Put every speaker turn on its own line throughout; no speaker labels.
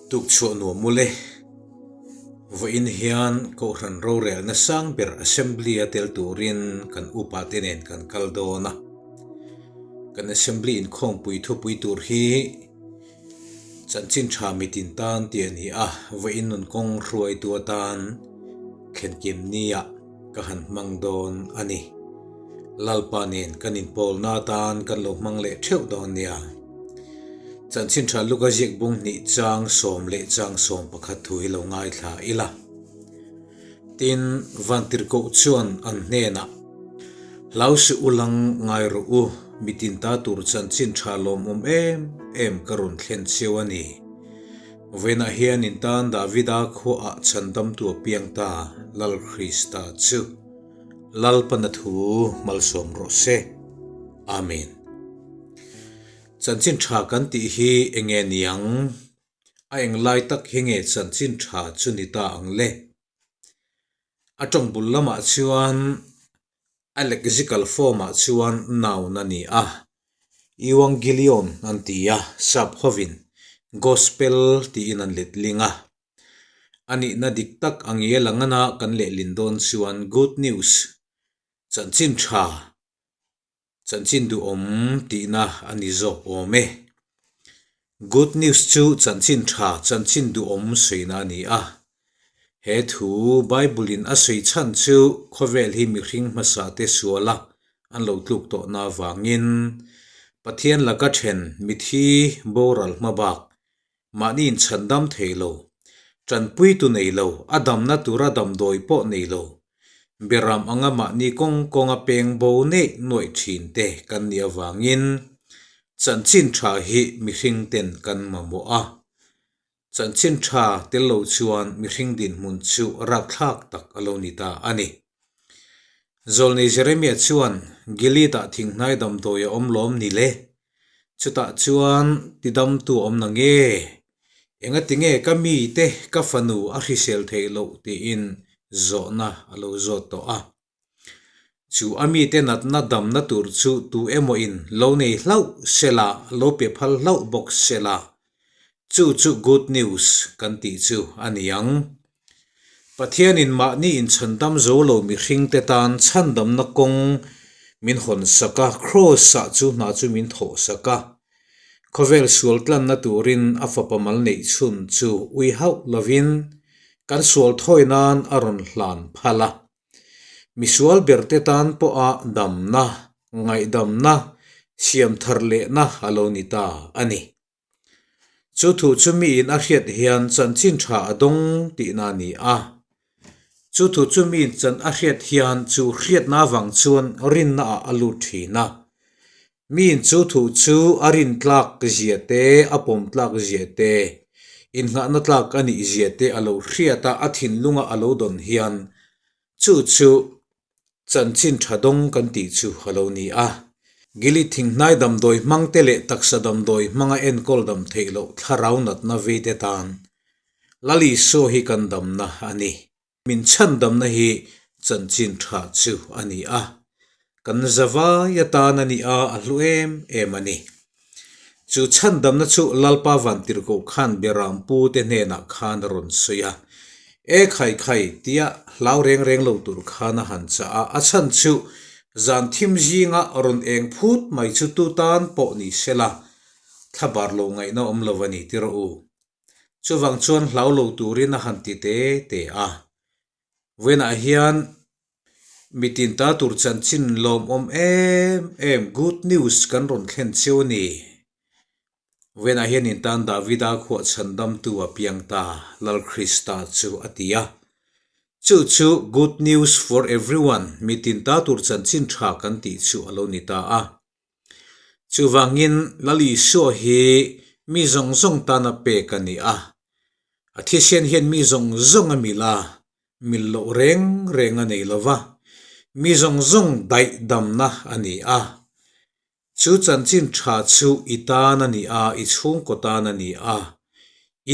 Tukchhuah nuam mawle. Vawiin hian Kohhran rorelna sang ber Assembly a tel turin kan upa te nen kan kal dawn a. Kan Assembly inkhawmpui thupui tur hi Chanchin tha mitin tan tih a ni a, vawiin nun kawng hruaitu atan thlenkim nia ka han hmang dawn a ni. Lalpa nen kan inpawlna atan kan lo hmang leh theuh dawn nia. Chanchin tha Luka ziak bung hnih chang sawm leh chang 11 thu hi lo ngaithla ila. Tin, Vantirhkoh chuan an hnenah, Hlau suh u lang ngai rawh u, mitin ta tur chanchin tha lawmawm em em ka rawn thlen cheu a ni. Vawiinah hian in tan Davida khuaah chhandamtu a piang ta, Lal Krista chu. Lalpana thu malsawm rawh se. Amen. Chanchin tha kan tih hi enge niang? A englai tak hi nge chanchin tha chu ni ta ang le? A tawng bul lamah chuan a lexical form ah chuan noun a ni a, Euangelion an ti a, sap hovin Gospel tiin an letling a. A nihna dik tak ang i a langana kan lehlin dawn chuan Good News, chanchin tha, Chanchin duhawm tihna a ni zawk awm e. Good news chu chanchin tha, chanchin duhawm sawina a ni a. He thu Bible in a sawi chhan chu khawvel hi mihring hmasa te suala an lo tluk tawhna avangin Pathian laka then mithi boral hma bak mahni inchhandam thei lo, tanpuitu nei lo, a damna tura damdawi pawh nei lo, beram anga mahni kawng kawnga peng bo neih nuaih thin te kan nih avangin chanchin tha hi mihring ten kan mamawh a. Chanchin tha tel lo chuan mihring dinhmun chu rapthlak tak a lo ni ta a ni. Zawlnei Jeremia chuan Gilead-ah thinghnai damdawi a awm lawm ni le? Chutah chuan tidamtu a awm na nge? Engati nge ka mite ka fanu a hrisel theih loh tiin zawhna a lo zawt tawh a. Chu a mite natna damna tur chu tu emaw-in lo nei hlauh sela, lo pe phal hlauh bawk sela, chu chu good news kan tih chu a ni ang. Pathianin mahni inchhandam zo lo mihringte tan chhandamna kawng min hawn sak a, Kraws-ah chu hna chu min thawh sak a. Khawvel sual tlanna turin a fapa mal neih chhun chu ui hauh lovin kan sual thawi nan a rawn hlan phal a. Misual berte tan pawha damna, ngaihdamna, siam thar lehna a lo ni ta a ni. Chu thu chu miin a hriat hian chanchin tha a dawng tihna a ni a. Chu thu chu miin chan a hriat hian chu hriatna avang chuan rinna ah a lut thin a. Miin chu thu chu a rin tlak zia te, a pawm tlak zia te, innghahna tlak a nih zia te a lo hriat a, a thinlunga a lo dawn hian chu chu Chanchin tha dawng kan tih chu a lo ni a. Gilead thinghnai damdawi hmang te leh taksa damdawi hmanga enkawl dam theih loh thlarau natna vei te tan Lal Isua hi kan damna a ni. Min chhan damna hi chanchin tha chu a ni a. Kan zavai atan a ni a, a hlu em em a ni. Chu chhandamna chu Lalpa Vantirhkoh khan Berampu te hnenah khan a rawn sawi a, E khai khai, tia hlau reng reng lo tur khan a han chah a, a chhan chu zan thim zinga rawn eng phut mai chu tu tan pawh ni sela, thlabar lo ngaihna awm lo a ni ti rawh u. Chuvang chuan hlau lo turin a han ti te te a. Vawiinah hian Mitin ta tur chanchin lawmawm em em good news kan rawn thlen cheu a ni. Vawiinah hian in tan Davida khuah chhandamtu a piang ta, Lal Krista chu a ti a. Chu chu good news for everyone, mitin ta tur chanchin tha kan tih chu a lo ni ta a. Chuvangin Lal Isua hi mi zawng zawng tana pek a ni a. A thisen hian mi zawng zawng a mil a, Mil loh reng reng a nei lo va, mi zawng zawng daih damna a ni a. Chu chanchin tha chu i tan a ni a, i chhungkaw tan a ni a.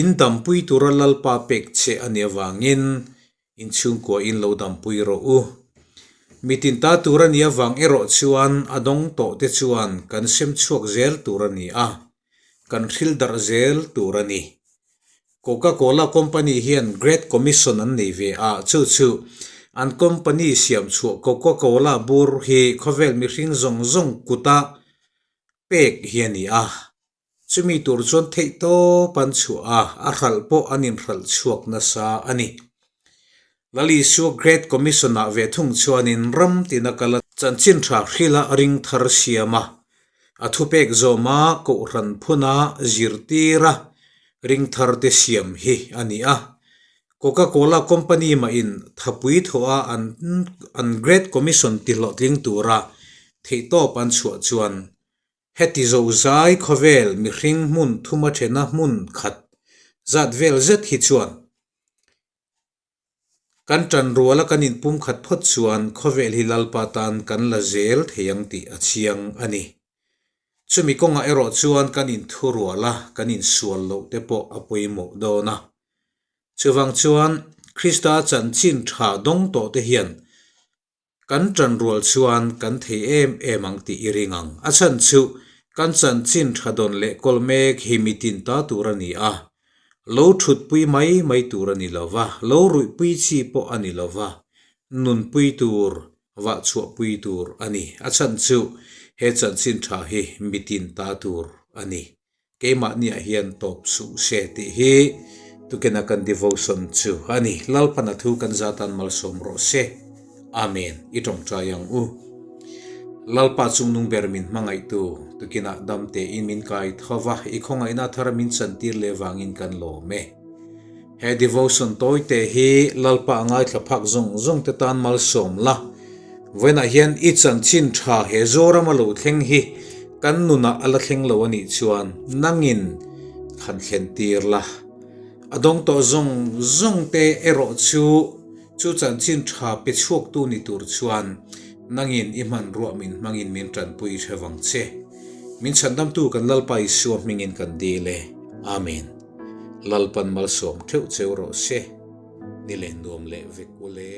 In dampui tura Lalpa pek che a nih avangin in chhungkua in lo dampui rawh u. Mitin ta tur a nih avang erawh chuan a dawng tawh te chuan kan sem chhuak zel tur a ni a, kan hril darh zel tur a ni. Coca-Cola company hian Great Commission an nei ve a, chu chu an company siam chhuah Coca-Cola bur hi khawvel mihring zawng zawng kuta pek hi a ni a. Chumi tur chuan theihtawp an chhuah a, a hralh pawh an inhralh chhuak nasa a ni. Lal Isua Great Commission-ah ve thung chuanin ram tina kal a chanchin tha hrila ring thar siam a, a thupek zawma kohhran phuna zirtira ring thar te siam hi a ni a. Coca-Cola company mahin thapui thawha an an Great Commission tihlawhtling tura theihtawp an chhuah chuan Heti zozai khawvel mihring hmun thuma thena hmun khat zat vel zet hi chuan Kan ṭan ruala kan inpum khat phawt chuan khawvel hi Lalpa tan kan la zel thei ang tih a chiang a ni. Chumi kawngah erawh chuan kan inthu ruala kan insual loh te pawh a pawimawh dawn a. Chuvang chuan Krista chanchin ṭha dawng tawh te hian Kan ṭan rual chuan kan thei em em ang tih i ring ang. A chhan chu kan chanchin ṭha dawn leh kawl mek hi mi tin ta tur a ni a. Lo ṭhutpui mai mai tur a ni lo va, lo ruihpui chi pawh a ni lo va, nunpui tur, vahchhuahpui tur a ni. A chhan chu he chanchin ṭha hi mi tin ta tur a ni. Keimahniah hian tawp suh se tih hi tukina kan devotion chu a ni. Lalpan a thu kan zatan malsawm rawh se. Amen. I tawngtai ang u. Lalpa chungnung ber min hmangaihtu tukinah dam tein min kai tho va, i khawngaihna thar min chantir leh vangin kan lawm e. He devotion tawite hi Lalpa a ngaithla phak zawng zawng te tan malsawm la. Vawiinah hian i chanchin tha he Zorama lo thleng hi kan nunah a la thleng lo a nih chuan nangin han thlen tir la. A dawng tawh zawng zawng te erawh chu chu chanchin tha pe chhuaktu ni tur chuan nangin i hmanruah min hmangin min tanpui hre vang che. Min chhandamtu kan Lalpa Isua hmingin kan dil e. Amen. Lalpan malsawm theuh cheu rawh se. Ni leh nuam leh vek ule.